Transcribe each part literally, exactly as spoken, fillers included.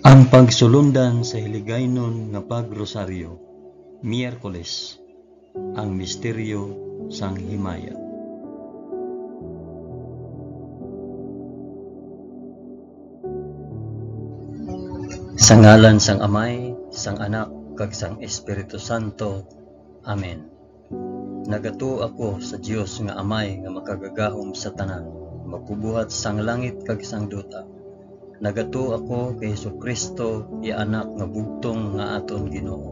Ang pagsulundan sa Hiligaynon nga Pag-Rosaryo, Miyerkules, ang misteryo sang himaya. Sa ngalan sang Amay, sang Anak, kag sang Espiritu Santo. Amen. Nagatuo ako sa Dios nga Amay nga makagagahom sa tanan, magbubuhat sang langit kag sang duta. Nagatuo ako kay Jesu-Cristo, iya Anak nga bugtong nga aton Ginoo.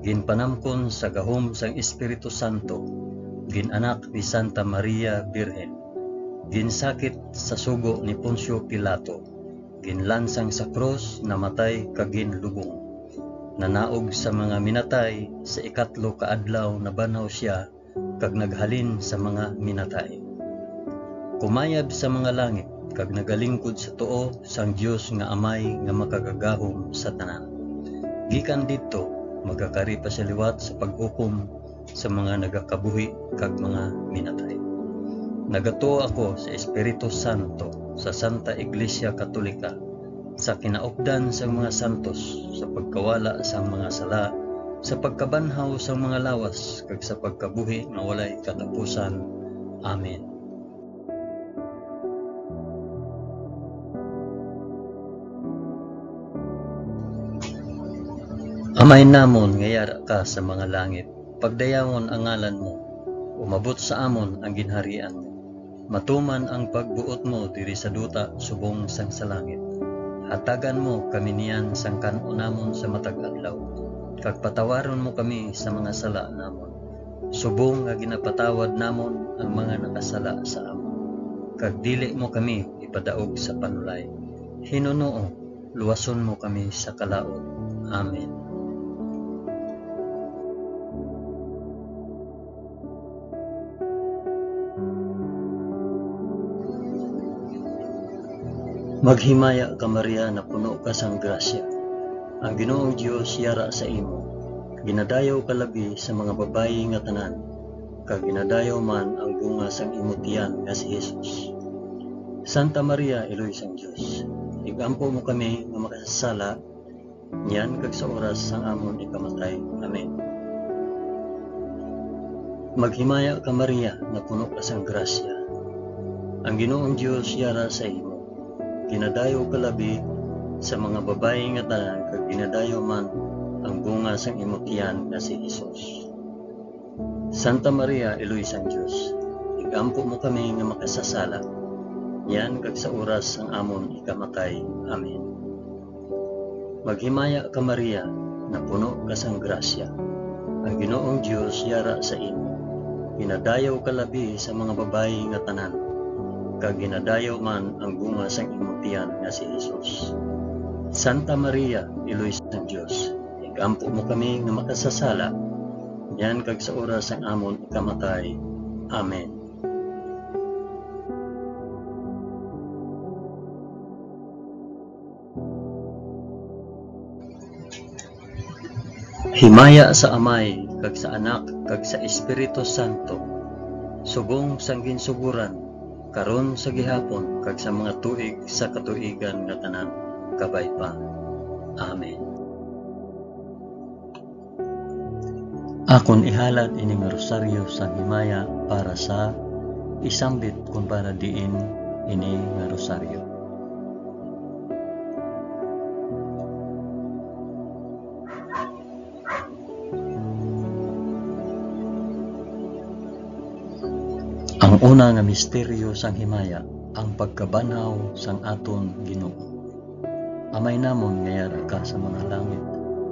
Ginpanamkon sa gahom sang Espiritu Santo, gin-anak ni Santa Maria Birhen, ginsakit sa sugo ni Poncio Pilato, ginlansang sa krus, namatay kag ginlubong. Nanaog sa mga minatay, sa ikatlo ka adlaw nabanhaw sia, kag naghalin sa mga minatay. Kumayab sa mga langit, kag nagalingkod sa tuo sang Dios nga Amay nga makagagahom sa tanan. Gikan didto, magakari pa sia liwat sa paghukom sa mga nagakabuhi kag mga minatay. Nagatuo ako sa Espiritu Santo, sa Santa Iglesia Katolika, sa kinaupdan sang mga santos, sa pagkawala sang mga sala, sa pagkabanhaw sang mga lawas, kag sa pagkabuhi nga walay katapusan. Amen. Amay namon nga yara ka sa mga langit, pagdayawon ang ngalan mo, umabot sa amon ang ginharian mo, matuman ang pagbuot mo diri sa duta subong sang sa langit. Hatagan mo kami niyan sang kan-o namon sa matag adlaw, kag patawaron mo kami sa mga sala namon, subong nga ginapatawad namon ang mga nakasala sa amon. Kag dili mo kami ipadaog sa panulay. Hinunoo, luwason mo kami sa kalaut. Amen. Maghimaya ka, Maria, napuno ka sang grasya. Ang Ginoong Dios yara sa imo. Ginadayaw ka labi sa mga babayi nga tanan, kag ginadayaw man ang bunga sang imo tiyan nga si Jesus. Santa Maria, Iloy sang Dios, igampo mo kami nga makasasala, niyan kag sa oras sang amon ikamatay. Amen. Maghimaya ka, Maria, nga puno ka sang grasya. Ang Ginoong Dios yara sa imo. Ginadayaw ka labi sa mga babayi nga tanan, kag ginadayaw man ang bunga sang imo tiyan nga si Jesus. Santa Maria, Iloy sang Dios, igampo mo kami nga makasasala, niyan kag sa oras sang amon ikamatay. Amen. Maghimaya ka, Maria, napuno ka sang grasya. Ang Ginoong Dios yara sa imo. Ginadayaw ka labi sa mga babayi nga tanan, kag ginadayaw man ang bunga sang imo tiyan nga si Jesus. Santa Maria, Iloy sang Dios, igampo mo kami nga makasasala, niyan kag sa oras sang amon ikamatay. Amen. Himaya sa Amay, kag sa Anak, kag sa Espiritu Santo, subong sang ginsugoran, karon, sa gihapon, kag sa mga tuig sa katuigan nga tanan. Kabay pa. Amen. Akon ihalad ini nga rosaryo sang himaya para sa isambit kon para diin ini nga rosaryo. Ang una nga misteryo sang himaya, ang pagkabanhaw sang aton Ginoo. Amay namon nga yara ka sa mga langit,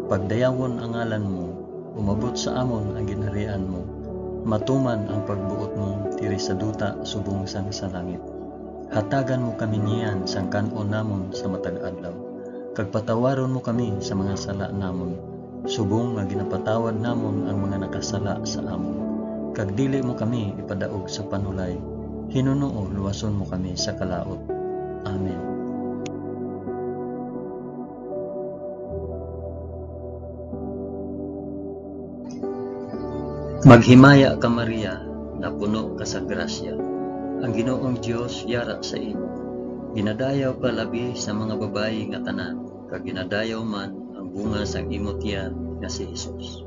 pagdayawon ang ngalan mo, umabot sa amon ang ginharian mo, matuman ang pagbuot mo diri sa duta subong sang sa langit. Hatagan mo kami niyan sang kan-on namon sa matag adlaw, kag patawaron mo kami sa mga sala namon, subong nga ginapatawad namon ang mga nakasala sa amon, kag dili mo kami ipadaog sa panulay. Hinunoo, luwason mo kami sa kalaut. Amen. Maghimaya ka, Maria, napuno ka sa grasya. Ang Ginoong Dios yara sa imo. Ginadayaw ka labi sa mga babayi nga tanan, kag ginadayaw man ang bunga sang imo tiyan nga si Jesus.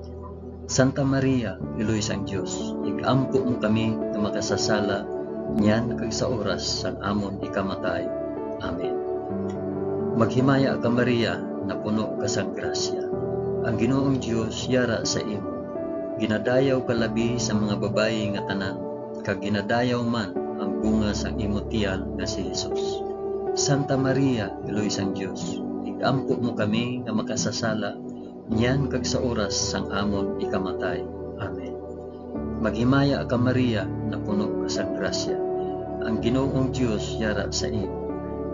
Santa Maria, Iloy sang Dios, ig-ampo mo kami nga makasasala niyan kag sa oras sang amon ikamatay. Amen. Maghimaya ka, Maria, napuno ka sang grasya. Ang Ginoong Dios yara sa imo. Ginadayaw ka labi sa mga babayi nga tanan, kag ginadayaw man ang bunga sang imo tiyan nga si Jesus. Santa Maria, Iloy sang Dios, ig-ampo mo kami nga makasasala niyan kag sa oras sang amon ikamatay. Amen. Maghimaya ka, Maria, napuno ka sang grasya. Ang Ginoong Dios yara sa imo.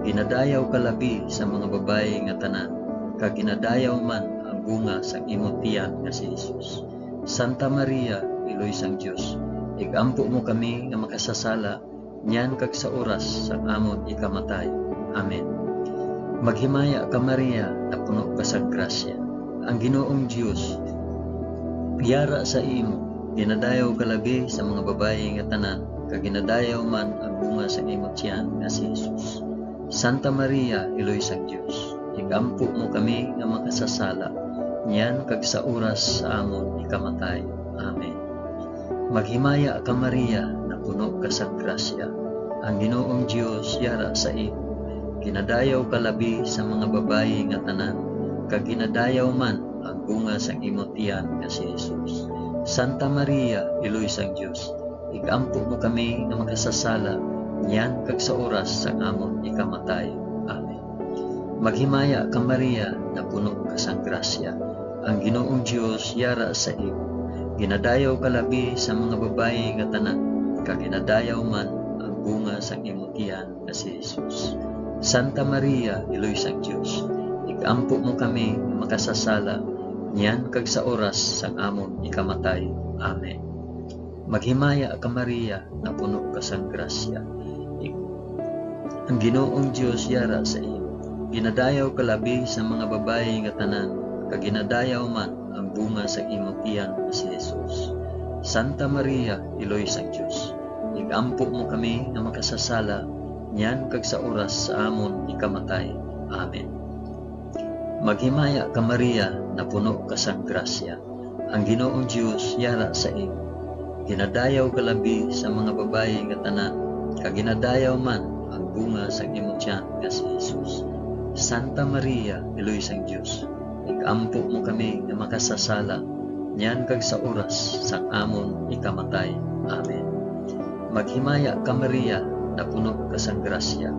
Ginadayaw ka labi sa mga babayi nga tanan, kag ginadayaw man ang bunga sang imo tiyan nga si Jesus. Santa Maria, Iloy sang Dios, ig-ampo mo kami nga makasasala niyan kag sa oras sang amon ikamatay. Amen. Maghimaya ka, Maria, napuno ka sang grasya. Ang Ginoong Dios yara sa imo. Ginadayaw ka labi sa mga babayi nga tanan, kag ginadayaw man ang bunga sang imo tiyan nga si Jesus. Santa Maria, Iloy sang Dios, ig-ampo mo kami nga makasasala, niyan kag sa oras sa amon ikamatay. Amen. Maghimaya ka, Maria, napuno ka sang grasya. Ang Ginoong Dios yara sa imo. Ginadayaw ka labi sa mga babayi nga tanan, kag ginadayaw man ang bunga sang imo tiyan nga si Jesus. Santa Maria, Iloy sang Dios, ig-ampo mo kami nga makasasala, niyan kag sa oras sang amon ikamatay. Amen. Maghimaya ka, Maria, napuno ka sang grasya. Ang Ginoong Dios yara sa imo. Ginadayaw ka labi sa mga babayi nga tanan, kag ginadayaw man ang bunga sang imo tiyan nga si Jesus. Santa Maria, Iloy sang Dios, ig-ampo mo kami nga makasasala, niyan kag sa oras sang amon ikamatay. Amen. Maghimaya ka, Maria, napuno ka sang grasya. Ik-, ang Ginoong Dios yara sa imo. Ginadayaw ka labi sa mga babayi nga tanan, kag ginadayaw man ang bunga sa imo tiyan nga si Jesus. Santa Maria, Iloy sang Dios, ig-ampo mo kami nga makasasala, niyan kag sa oras sa amon ikamatay. Amen. Maghimaya ka, Maria, napuno ka sang grasya. Ang Ginoong Dios yara sa imo. Ginadayaw ka labi sa mga babayi nga tanan, kag ginadayaw man ang bunga sang imo tiyan nga si Jesus. Santa Maria, Iloy sang Dios, ig-ampo mo kami nga makasasala, niyan kag sa oras sang amon ikamatay. Amen. Maghimaya ka, Maria, napuno ka sang grasya.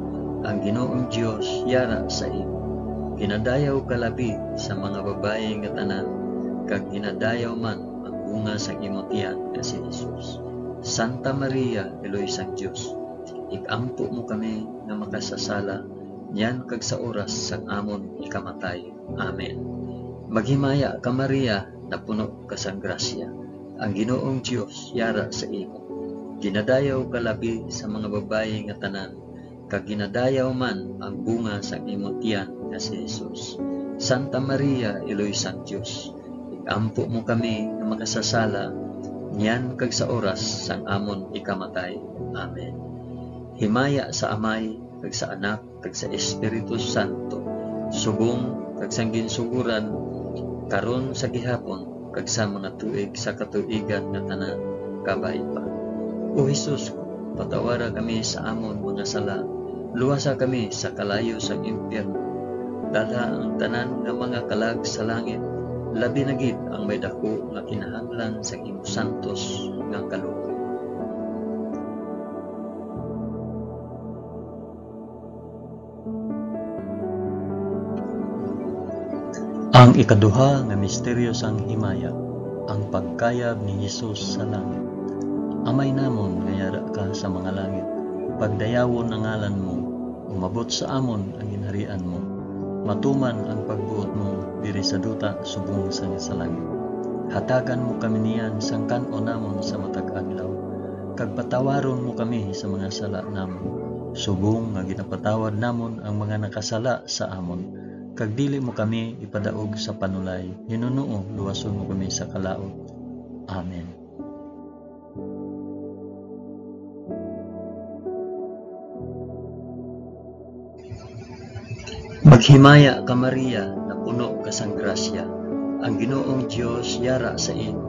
Ang Ginoong Dios yara sa imo. Ginadayaw ka labi sa mga babayi nga tanan, kag ginadayaw man ang bunga sang imo tiyan nga si Jesus. Santa Maria, Iloy sang Dios, ig-ampo mo kami nga makasasala, niyan kag sa oras sang amon ikamatay. Amen. Maghimaya ka, Maria, napuno ka sang grasya. Ang Ginoong Dios yara sa imo. Ginadayaw ka labi sa mga babayi nga tanan, kag ginadayaw man ang bunga sang imo tiyan nga si Jesus. Santa Maria, Iloy sang Dios, ig-ampo mo kami nga makasasala, niyan kag sa oras sang amon ikamatay. Amen. Himaya sa Amay, kag sa Anak, kag sa Espiritu Santo, subong kag sang ginsugoran, karon, sa gihapon, kag sa mga tuig sa katuigan nga tanan. Kabay pa. O Jesus ko, patawara kami sa amon mga sala, luwasa kami sa kalayo sang impyerno, dalha ang tanan nga mga kalag sa langit, labi na gid ang may daku nga kinahanglan sang imo santos nga kaluoy. Ang ikaduha nga misteryo sang himaya, ang pagkayab ni Jesus sa langit. Amay namon nga yara ka sa mga langit, pagdayawon ang ngalan mo, umabot sa amon ang ginharian mo. Matuman ang pagbuot mo diri sa duta subong sang sa langit. Hatagan mo kami niyan sang kan-on namon sa matag adlaw, kag patawaron mo kami sa mga sala namon, subong nga ginapatawad namon ang mga nakasala sa amon, kag dili mo kami ipadaog sa panulay, hinunoo luwason mo kami sa kalaut. Amen. Maghimaya ka, Maria, napuno ka sang grasya. Ang Ginoong Dios yara sa imo.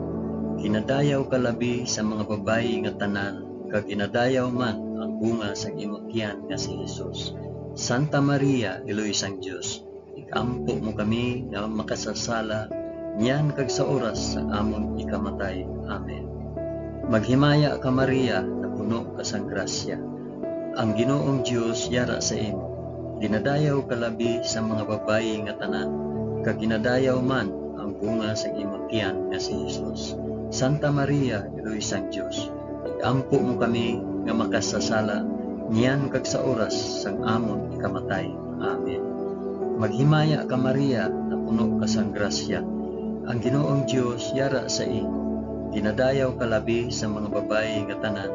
Ginadayaw ka labi sa mga babayi nga tanan, kag ginadayaw man ang bunga sang imo tiyan nga si Jesus. Santa Maria, Iloy sang Dios, ig-ampo mo kami nga makasasala, niyan kag sa oras sang amon ikamatay. Amen. Maghimaya ka, Maria, napuno ka sang grasya. Ang Ginoong Dios yara sa imo. Ginadayaw ka labi sa mga babayi nga tanan, kag ginadayaw man ang bunga sang imo tiyan nga si Jesus. Santa Maria, Iloy sang Dios, ig-ampo mo kami nga makasasala, niyan kag sa oras sang amon ikamatay. Amen. Maghimaya ka, Maria, napuno ka sang grasya. Ang Ginoong Dios yara sa imo. Ginadayaw ka labi sa mga babayi nga tanan,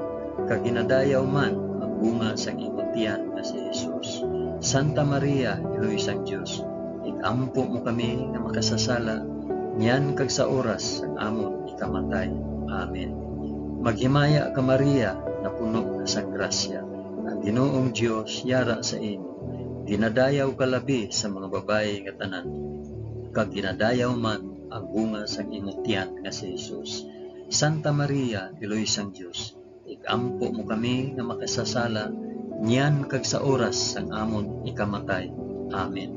kag ginadayaw man ang bunga sang imo tiyan nga si Jesus. Santa Maria, Iloy sang Dios, ig-ampo mo kami nga makasasala, niyan kag sa oras sang amon ikamatay. Amen. Maghimaya ka, Maria, napuno ka sang grasya. Ang Ginoong Dios yara sa imo. Ginadayaw ka labi sa mga babayi nga tanan, kag ginadayaw man ang bunga sang imo tiyan nga si Jesus. Santa Maria, Iloy sang Dios, ig-ampo mo kami nga makasasala, niyan kag sa oras sang amon ikamatay. Amen.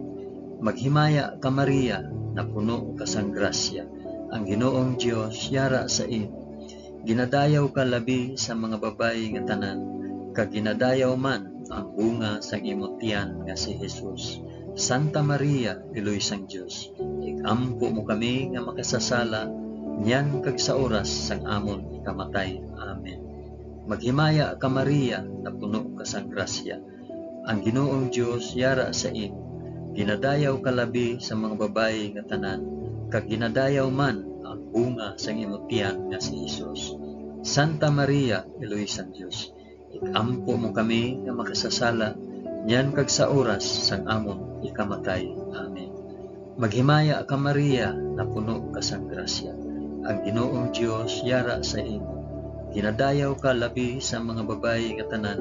Maghimaya ka, Maria, napuno ka sang grasya. Ang Ginoong Dios yara sa imo. Ginadayaw ka labi sa mga babayi nga tanan, kag ginadayaw man ang bunga sang imo tiyan nga si Jesus. Santa Maria, Iloy sang Dios, ig-ampo mo kami nga makasasala, niyan kag sa oras sang amon ikamatay. Amen. Maghimaya ka, Maria, napuno ka sang grasya. Ang Ginoong Dios yara sa imo. Ginadayaw ka labi sa mga babayi nga tanan, kag ginadayaw man ang bunga sang imo tiyan nga si Jesus. Santa Maria, Iloy sang Dios, ig-ampo mo kami nga makasasala, niyan kag sa oras sang amon ikamatay. Amen. Maghimaya ka, Maria, napuno ka sang grasya. Ang Ginoong Dios yara sa imo. Ginadayaw ka labi sa mga babayi nga tanan,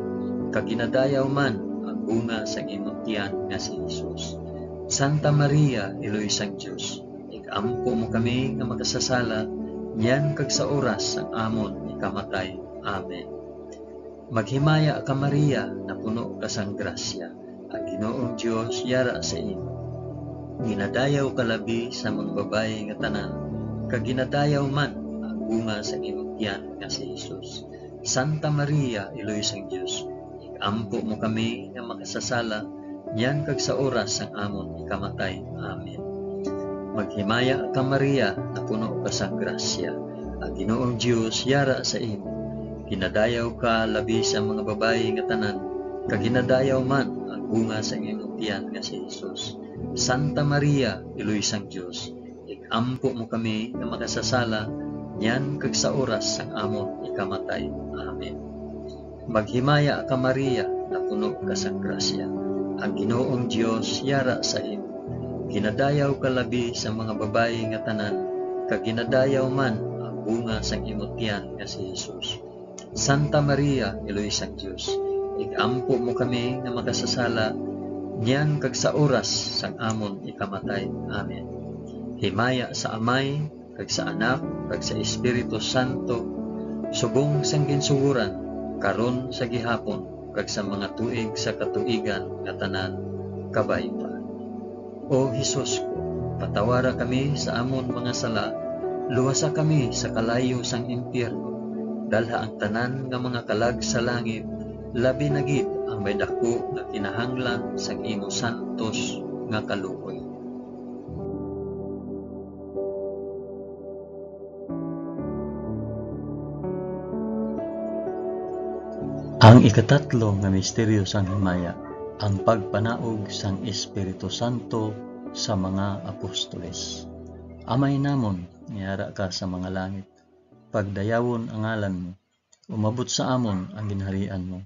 kag ginadayaw man ang bunga sang imong tiyan nga si Jesus. Santa Maria, Iloy sang Dios, ig-ampo mo kami nga makasasala, niyan kag sa oras sang amon ikamatay. Amen. Maghimaya ka, Maria, napuno ka sang grasya. Ang Ginoong Dios yara sa imo. Ginadayaw ka labi sa mga babayi nga tanan, kag ginadayaw man ang bunga sa imong tiyan nga si Jesus. Santa Maria, Iloy sang Dios, ig-ampo mo kami nga makasasala, niyan kag sa oras sang amon ikamatay. Amen. Maghimaya ka, Maria, napuno ka sang grasya. Ang Ginoong Dios yara sa imo. Ginadayaw ka labi sa mga babayi nga tanan, kag ginadayaw man ang bunga sang imong tiyan nga si Jesus. Santa Maria, Iloy sang Dios, ig-ampo mo kami nga makasasala, niyan kag sa oras sang amon ikamatay. Amen. Maghimaya ka, Maria, napuno ka sang grasya. Ang Ginoong Dios yara sa imo. Ginadayaw ka labi sa mga babayi nga tanan, kag ginadayaw man ang bunga sang imo tiyan nga si Jesus. Santa Maria, Iloy sang Dios, ig-ampo mo kami nga makasasala, niyan kag sa oras sang amon ikamatay. Amen. Himaya sa Amay, kag sa Anak, kag sa Espiritu Santo, subong sang ginsugoran, karon, sa gihapon, kag sa mga tuig sa katuigan nga tanan. Kabay pa. O Jesus ko, patawara kami sa amon mga sala, luwasa kami sa kalayo sang impyerno, dalha ang tanan nga mga kalag sa langit, labi na gid ang may daku nga kinahanglan sang imo santos nga kaluoy. Ang ikatatlo nga misteryo sang himaya, ang pagpanaog sang Espiritu Santo sa mga apostoles. Amay namon, nga yara ka sa mga langit, pagdayawon ang ngalan mo, umabot sa amon ang ginharian mo,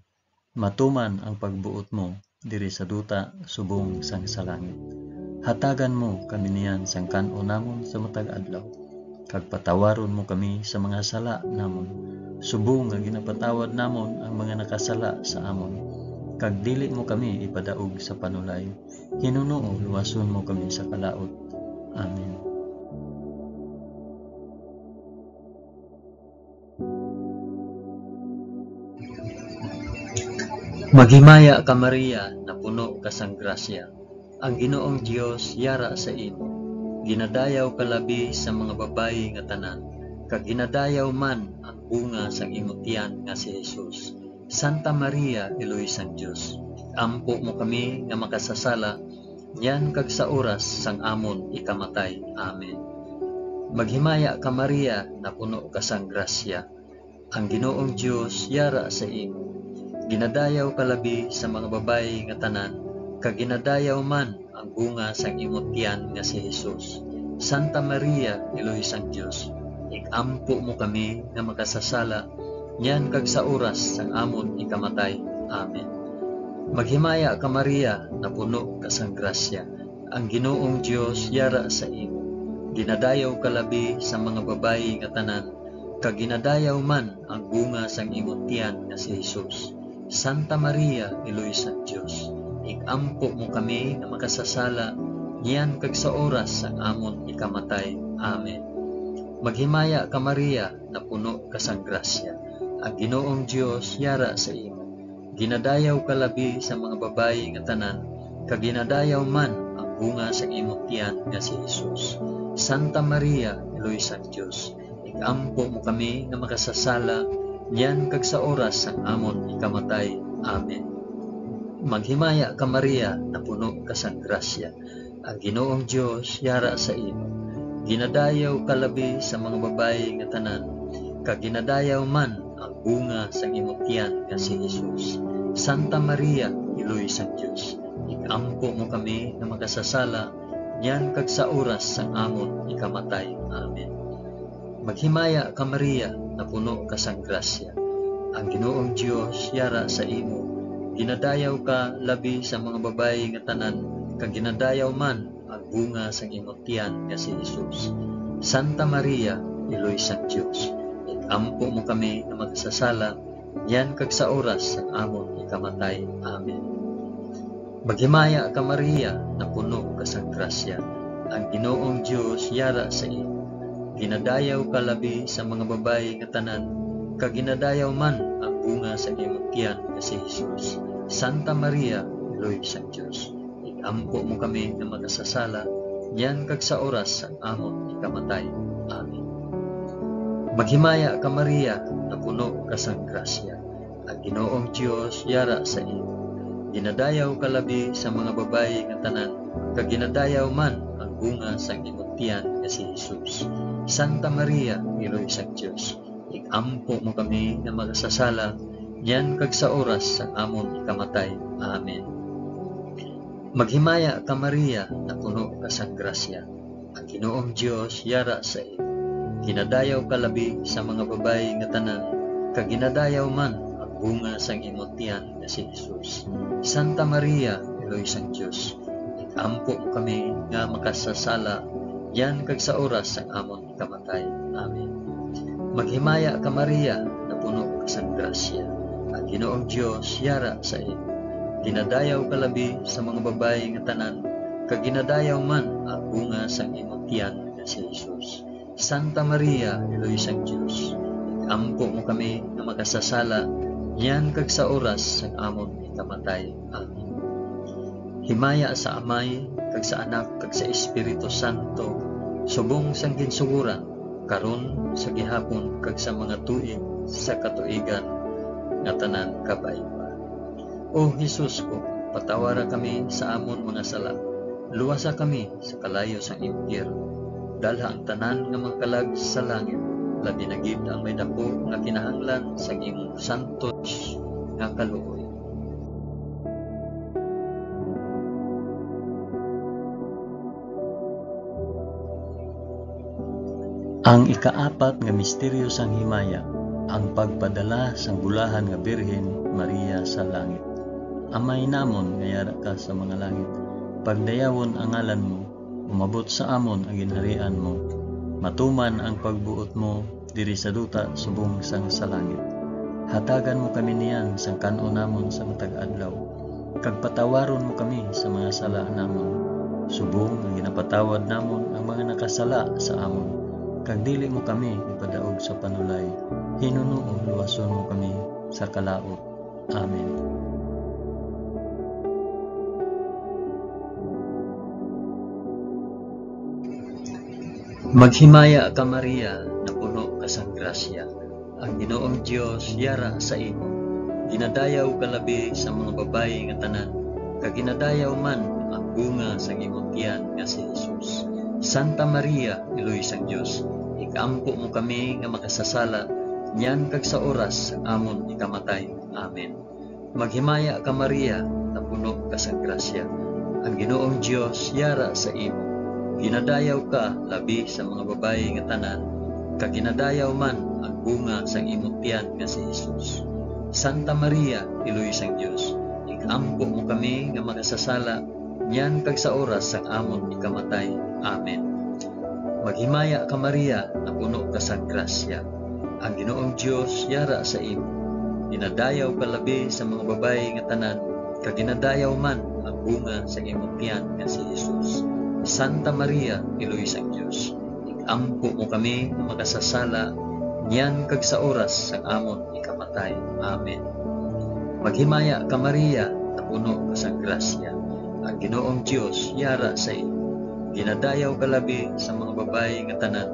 matuman ang pagbuot mo diri sa duta subong sang sa langit. Hatagan mo kami niyan sang kan-on namon sa matag adlaw, kag patawaron mo kami sa mga sala namon, subong nga ginapatawad namon ang mga nakasala sa amon. kag dili mo kami ipadaog sa panulay. Hinunoo, luwason mo kami sa kalaut. Amen. Maghimaya ka, Maria, napuno ka sang grasya. Ang Ginoong Dios yara sa imo. Ginadayaw ka labi sa mga babayi nga tanan, kag ginadayaw man ang bunga sang imo tiyan nga si Jesus. Santa Maria, Iloy sang Dios, ampo mo kami nga makasasala, niyan kag sa oras sang amon ikamatay. Amen. Maghimaya ka, Maria, napuno ka sang grasya. Ang Ginoong Dios yara sa imo. Ginadayaw ka labi sa mga babayi nga tanan, kag ginadayaw man ang bunga sang imo tiyan nga si Jesus. Santa Maria, Iloy sang Dios, ig-ampo mo kami nga makasasala, niyan kag sa oras sang amon ikamatay. Amen. Maghimaya ka, Maria, napuno ka sang grasya. Ang Ginoong Dios yara sa imo. Ginadayaw ka labi sa mga babayi nga tanan, kag ginadayaw man ang bunga sang imo tiyan nga si Jesus. Santa Maria, Iloy sang Dios, ig-ampo mo kami nga makasasala, niyan kag sa oras sang amon ikamatay. Amen. Maghimaya ka, Maria, napuno ka sang grasya. Ang Ginoong Dios yara sa imo. Ginadayaw ka labi sa mga babayi nga tanan, kag ginadayaw man ang bunga sang imo tiyan nga si Jesus. Santa Maria, Iloy sang Dios, ig-ampo mo kami nga makasasala, niyan kag sa oras sang amon ikamatay. Amen. Maghimaya ka, Maria, napuno ka sang grasya. Ang Ginoong Dios yara sa imo. Ginadayaw ka labi sa mga babayi nga tanan, kag ginadayaw man ang bunga sang imo tiyan nga si Jesus. Santa Maria, Iloy sang Dios, ig-ampo mo kami nga makasasala, niyan kag sa oras sang amon ikamatay. Amen. Maghimaya ka, Maria, napuno ka sang grasya. Ang Ginoong Dios yara sa imo. Ginadayaw ka labi sa mga babayi nga tanan, kag ginadayaw man ang bunga sang imo tiyan nga si Jesus. Santa Maria, Iloy sang Dios, ig-ampo mo kami nga makasasala, niyan kag sa oras sang amon ikamatay. Amen. Maghimaya ka, Maria, napuno ka sang grasya. Ang Ginoong Dios yara sa imo. Ginadayaw ka labi sa mga babayi nga tanan, kag ginadayaw man ang bunga sang imo tiyan nga si Jesus. Santa Maria, Iloy sang Dios, ig-ampo mo kami nga makasasala, niyan kag sa oras sang amon ikamatay. Amen. Maghimaya ka, Maria, napuno ka sang grasya. Ang Ginoong Dios yara sa imo. Ginadayaw ka labi sa mga babayi nga tanan, kag ginadayaw man ang bunga sang imo tiyan nga si Jesus. Santa Maria, Iloy sang Dios, ig-ampo mo kami nga makasasala, niyan kag sa oras sang amon ikamatay. Amen. Maghimaya ka, Maria, napuno ka sang grasya. Ang Ginoong Dios yara sa imo. Ginadayaw ka labi sa mga babayi nga tanan, kag ginadayaw man ang bunga sang imo tiyan nga si Jesus. Santa Maria, Iloy sang Dios, ig-ampo mo kami nga makasasala, niyan kag sa oras sang amon ikamatay. Amen. Maghimaya ka, Maria, napuno ka sang grasya. Ang Ginoong Dios yara sa imo. Ginadayaw ka labi sa mga babayi nga tanan, kag ginadayaw man ang bunga sang imo tiyan nga si Jesus. Santa Maria, Iloy sang Dios, ig-ampo mo kami nga makasasala, niyan kag sa oras sang amon ikamatay. Amen. Himaya sa Amay, kag sa Anak, kag sa Espiritu Santo, subong sang ginsugoran, karon, sa gihapon, kag sa mga tuig sa katuigan nga tanan. Kabay pa. O Jesus ko, patawara kami sa amon mga sala, luwasa kami sa kalayo sang impyerno. Dalha ang tanan nga mga kalag sa langit, labi na gid ang may daku nga kinahanglan sang imong santos nga kaluoy. Ang ikaapat nga misteryo sang himaya, ang pagpadala sang bulahan nga Birhen Maria sa langit. Amay namon nga yara ka sa mga langit, pagdayawon ang ngalan mo, umabot sa amon ang ginharian mo, matuman ang pagbuot mo diri sa duta subong sang sa langit. Hatagan mo kami niyan sang kan-on namon sa matag adlaw, kag patawaron mo kami sa mga sala namon, subong nga ginapatawad namon ang mga nakasala sa amon, kag dili mo kami ipadaog sa panulay, hinunoo luwason mo kami sa kalaut. Amen. Maghimaya ka, Maria, napuno ka sang grasya. Ang Ginoong Dios yara sa imo. Ginadayaw ka labi sa mga babayi nga tanan, kag ginadayaw man ang bunga sang imong tiyan nga si Jesus. Santa Maria, Iloy sang Dios, ig-ampo mo kami nga makasasala, niyan kag sa oras sang amon ikamatay. Amen. Maghimaya ka, Maria, napuno ka sang grasya. Ang Ginoong Dios yara sa imo. Ginadayaw ka labi sa mga babayi nga tanan, kag ginadayaw man ang bunga sang imong tiyan nga si Jesus. Santa Maria, Iloy sang Dios, ig-ampo mo kami nga makasasala, niyan kag sa oras sang amon ikamatay. Amen. Maghimaya ka, Maria, napuno ka sang grasya. Ang Ginoong Dios yara sa imo. Ginadayaw ka labi sa mga babayi nga tanan, kag ginadayaw man ang bunga sang imong tiyan nga si Jesus. Santa Maria, Iloy sang Dios, ig-ampo mo kami nga makasasala, niyan kag sa oras sang amon ikamatay. Amen. Maghimaya ka, Maria, napuno ka sang grasya. Ang Ginoong Dios yara sa imo. Ginadayaw ka labi sa mga babayi nga tanan,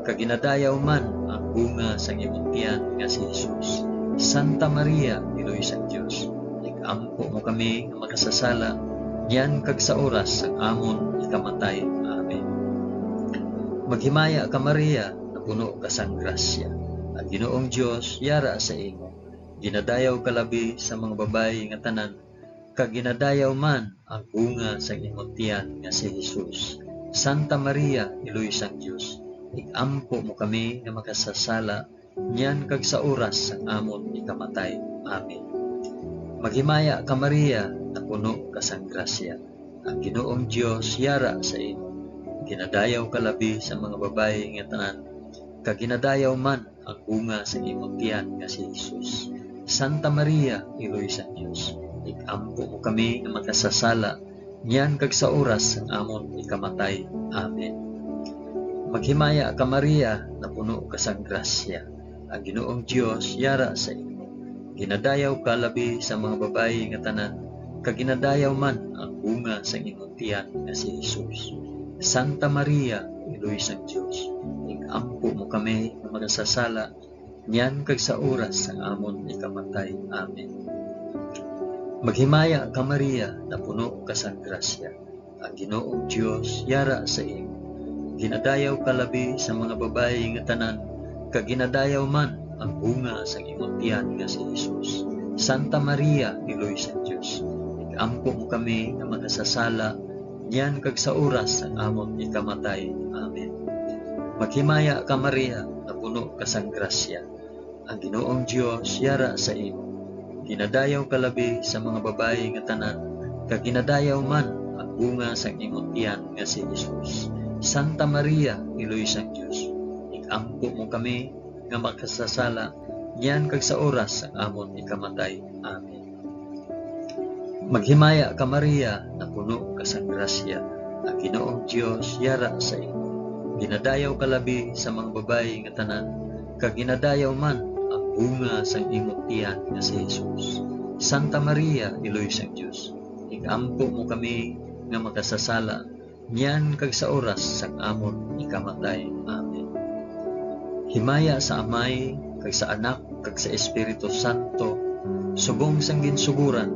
kag ginadayaw man ang bunga sang imong tiyan nga si Jesus. Santa Maria, Iloy sang Dios, ig-ampo mo kami nga makasasala, niyan kag sa oras sang amon ikamatay. Amen. Maghimaya ka, Maria, napuno ka sang grasya. Ang Ginoong Dios yara sa imo. Ginadayaw ka labi sa mga babayi nga tanan, kag ginadayaw man ang bunga sang imong tiyan nga si Jesus. Santa Maria, Iloy sang Dios, ig-ampo mo kami nga makasasala, niyan kag sa oras sang amon ikamatay. Amen. Maghimaya ka, Maria, napuno ka sang grasya. Ang Ginoong Dios yara sa imo. Ginadayaw ka labi sa mga babayi nga tanan, kag ginadayaw man ang bunga sa imong tiyan nga si Jesus. Santa Maria, Iloy sang Dios, ig-ampo mo kami nga makasasala, niyan kag sa oras sang amon ikamatay. Amen. Maghimaya ka, Maria, napuno ka sang grasya. Ang Ginoong Dios yara sa imo. Ginadayaw ka labi sa mga babayi nga tanan, kag ginadayaw man ang bunga sang imong tiyan nga si Jesus. Santa Maria, Iloy sang Dios, ig-ampo mo kami nga makasasala, niyan kag sa oras sang amon ikamatay. Amen. Maghimaya ka, Maria, napuno ka sang grasya. Ang Ginoong Dios yara sa imo. Ginadayaw ka labi sa mga babayi nga tanan, kag ginadayaw man ang bunga sang imong tiyan nga si Jesus. Santa Maria, Iloy sang Dios, ig-ampo mo kami nga makasasala, niyan kag sa oras sang amon ikamatay. Amen. Maghimaya ka, Maria, napuno ka sang grasya. Ang Ginoong Dios yara sa imo. Ginadayaw ka labi sa mga babayi nga tanan, kag ginadayaw man ang bunga sang imong tiyan nga si Jesus. Santa Maria, Iloy sang Dios, ig-ampo mo kami nga makasasala, niyan kag sa oras sang amon ikamatay. Amen. Maghimaya ka, Maria, napuno ka sang grasya, ang Ginoong Dios yara sa imo. Ginadayaw ka labi sa mga babayi nga tanan, kag ginadayaw man ang bunga sang imong tiyan nga si Jesus. Santa Maria, Iloy sang Dios, ig-ampo mo kami nga makasasala, niyan kag sa oras sang amon ikamatay. Amen. Himaya sa Amay, kag sa Anak, kag sa Espiritu Santo, subong sang ginsugoran,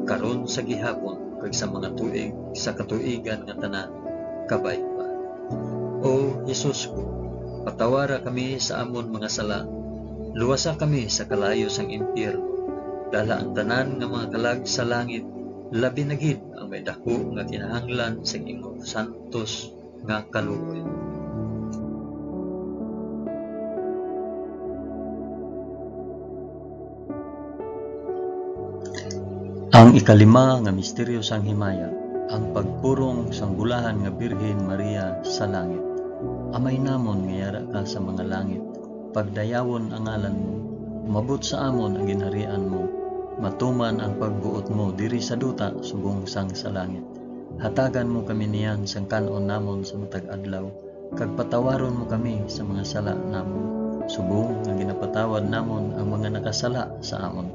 karon, sa gihapon, kag sa mga tuig sa katuigan nga tanan. Kabay pa. O Jesus ko, patawara kami sa amon mga sala, luwasa kami sa kalayo sang impyerno, dala ang tanan nga mga kalag sa langit, labi na gid ang may daku nga kinahanglan sang imong santos nga kaluoy. Ang ikalima nga misteryo sang himaya, ang pagpurong sang Bulahan nga Birhen Maria sa langit. Amay namon nga yara ka sa mga langit, pagdayawon ang ngalan mo, Umabot sa amon ang ginharian mo. Matuman ang pagbuot mo diri sa duta subong sang sa langit. Hatagan mo kami niyan sang kan-on namon sa matag adlaw, kag patawaron mo kami sa mga sala namon, subong nga ginapatawad namon ang mga nakasala sa amon.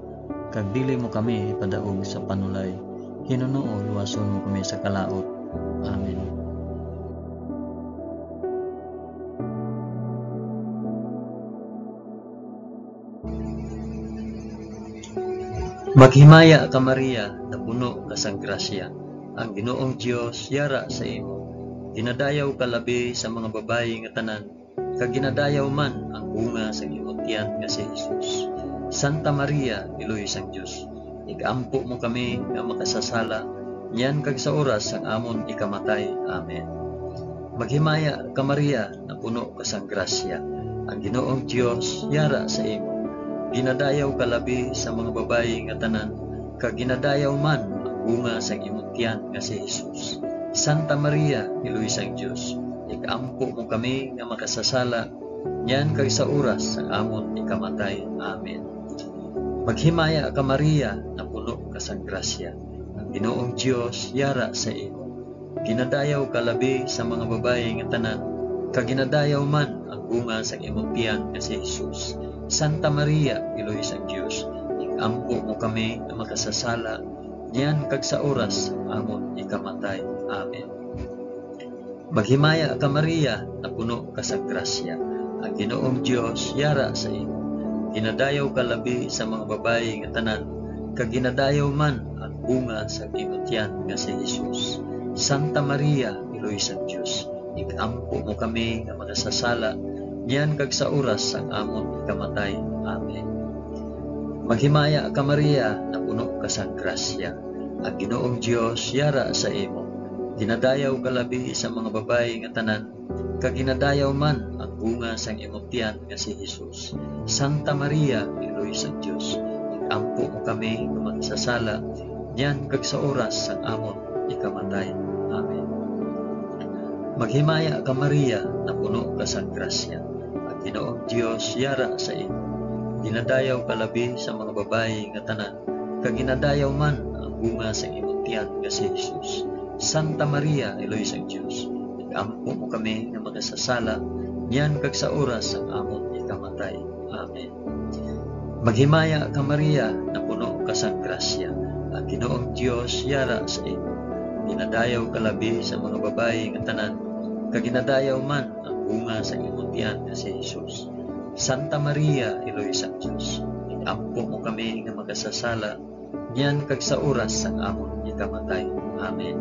Kag dili mo kami ipadaog sa panulay. Hinunoo, luwason mo kami sa kalaut. Amen. Maghimaya ka, Maria, napuno ka sang grasya. Ang Ginoong Dios yara sa imo. Ginadayaw ka labi sa mga babayi nga tanan, kag ginadayaw man ang bunga sang imong tiyan nga si Jesus. Santa Maria, Iloy sang Dios, igampo mo kami nga makasasala, niyan kag sa oras sang amon ikamatay. Amen. Maghimaya ka, Maria, napuno ka sang grasya. Ang Ginoong Dios yara sa imo. Ginadayaw ka labi sa mga babayi nga tanan, kag ginadayaw man ang bunga sang imong tiyan nga si Jesus. Santa Maria, Iloy sang Dios, igampo mo kami nga makasasala, niyan kag sa oras sang amon ikamatay. Amen. Maghimaya ka, Maria, napuno ka sang grasya. Ang Ginoong Dios yara sa imo. Ginadayaw ka labi sa mga babayi nga tanan, kag ginadayaw man ang bunga sang imong tiyan nga si Jesus. Santa Maria, Iloy sang Dios, igampo mo kami nga makasasala, niyan kag sa oras sang amon ikamatay. Amen. Maghimaya ka, Maria, napuno ka sang grasya. Ang Ginoong Dios yara sa imo. Ginadayaw ka labi sa mga babayi nga tanan, kag ginadayaw man ang bunga sang imong tiyan nga si Jesus. Santa Maria, Iloy sang Dios, igampo mo kami nga makasasala, niyan kag sa oras sang amon ikamatay. Amen. Maghimaya ka, Maria, napuno ka sang grasya. Ang Ginoong Dios yara sa imo. Ginadayaw ka labi sa mga babayi nga tanan, kag ginadayaw man ang bunga sang imong tiyan nga si Jesus. Santa Maria, Iloy sang Dios, igampo mo kami nga makasasala, niyan kag sa oras sang amon ikamatay. Amen. Maghimaya ka, Maria, napuno ka sang grasya. Ang Ginoong Dios yara sa imo. Ginadayaw ka labi sa mga babayi nga tanan, kag ginadayaw man ang bunga sang imong tiyan nga si Jesus. Santa Maria, Iloy sang Dios, igampo mo kami nga makasasala, niyan kag sa oras sang amon ikamatay. Amen. Maghimaya ka, Maria, napuno ka sang grasya. Ang Ginoong Dios yara sa imo. Ginadayaw ka labi sa mga babayi nga tanan, kag ginadayaw man ang bunga sang imong tiyan nga si Jesus. Santa Maria, Iloy sang Dios, igampo mo kami nga makasasala, niyan kag sa oras sang amon ikamatay. Amen.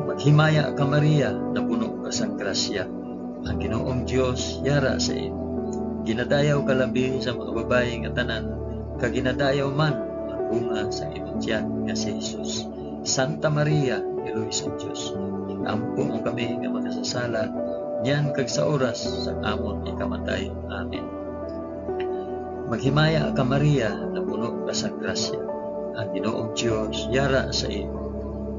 Maghimaya ka, Maria, napuno ka sang grasya. Ang Ginoong Dios yara sa imo. Ginadayaw ka labi sa mga babayi nga tanan, kag ginadayaw man ang bunga sa imong tiyan nga si Jesus. Santa Maria, Iloy sang Dios, igampo mo kami nga makasasala, niyan kag sa oras sang amon ikamatay. Amen. Maghimaya ka, Maria, napuno ka sang grasya. Ang Ginoong Dios yara sa imo.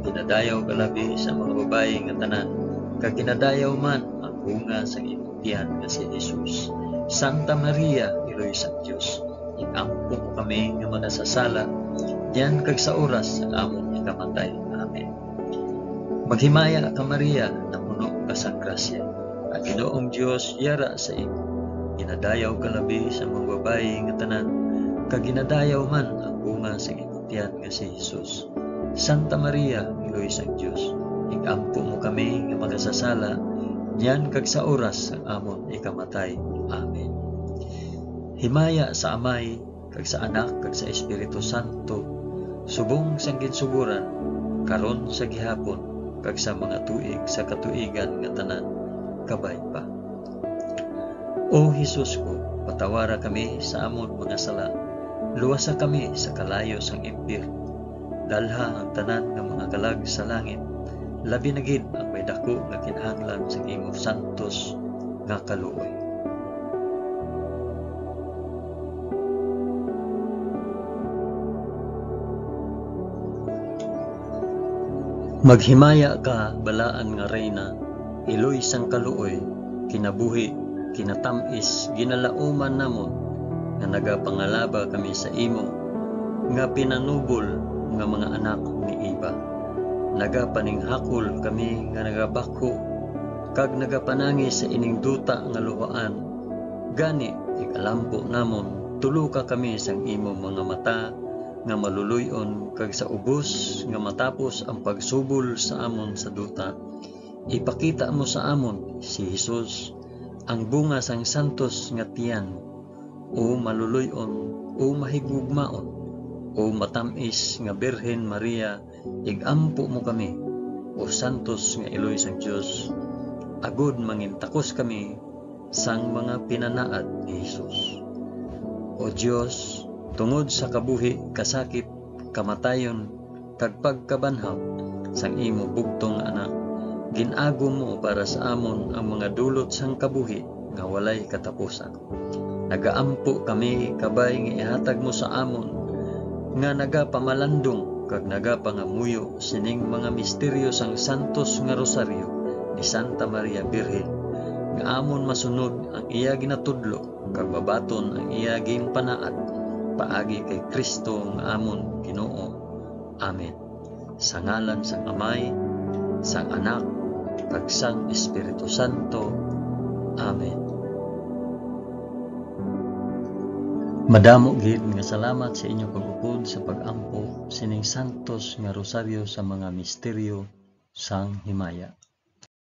Ginadayaw ka labi sa mga babayi nga tanan, kag ginadayaw man ang bunga sang imong tiyan nga si Jesus. Santa Maria, Iloy sang Dios, igampo mo kami nga makasasala, niyan kag sa oras sang amon ikamatay. Amen. Maghimaya ka, Maria, napuno ka sang grasya. Ang Ginoong Dios yara sa imo. Ginadayaw ka labi sa mga babayi nga tanan, kag ginadayaw man ang bunga sang imong tiyan nga si Jesus. Santa Maria, Iloy sang Dios, igampo mo kami nga makasasala, niyan kag sa oras sang amon ikamatay. Amen. Himaya sa Amay, kag sa Anak, kag sa Espiritu Santo, subong sang ginsugoran, karon, sa gihapon, kag sa mga tuig sa katuigan nga tanan. Kabay pa. O Jesus ko, patawara kami sa amon mga sala. Luwasa kami sa kalayo sang impyerno. Dalha ang tanan nga mga kalag sa langit, labi na gid ang may daku nga kinahanglan sang imo santos nga kaluoy. Maghimaya ka, balaan nga Reyna, iloy sang kaluoy, kinabuhi, kinatam-is, ginalauman namon. nga nagapangalaba kami sa imo, nga pinanubol nga mga anak ni Eva. Nagapaninghakol kami nga nagabakho, kag nagapanangi sa ining duta nga luhaan. Gani, ikalampo namon, tuluka kami sang imo mga mata nga maluloy-on, kag sa ubos nga matapos ang pagsubol sa amon sa duta, ipakita mo sa amon si Jesus, ang bunga sang santos nga tiyan mo. O maluloy-on, o mahigugmaon, o matam-is nga Birhen Maria, ig-ampo mo kami, o santos nga iloy sang Dios, agod mangintakos kami sang mga pinanaad ni Jesus. O Dios, tungod sa kabuhi, kasakit, kamatayon, kag pagkabanhaw sang imo bugtong nga Anak, gin-agom mo para sa amon ang mga dulot sang kabuhi nga walay katapusan. Nagaampo kami kabay nga ihatag mo sa amon nga nagapamalandong kag nagapangamuyo sining mga misteryo sang santos nga rosaryo ni Santa Maria Birhen, nga amon masunod ang iya ginatudlo kag mabaton ang iya ginpanaad, paagi kay Cristo nga amon Ginoo. Amen. Sa ngalan sang Amay, sang Anak, kag sang Espiritu Santo. Amen. Madamo gid nga salamat sa inyo pag-upod sa pag-ampo sining santos nga rosaryo sa mga misteryo sang himaya.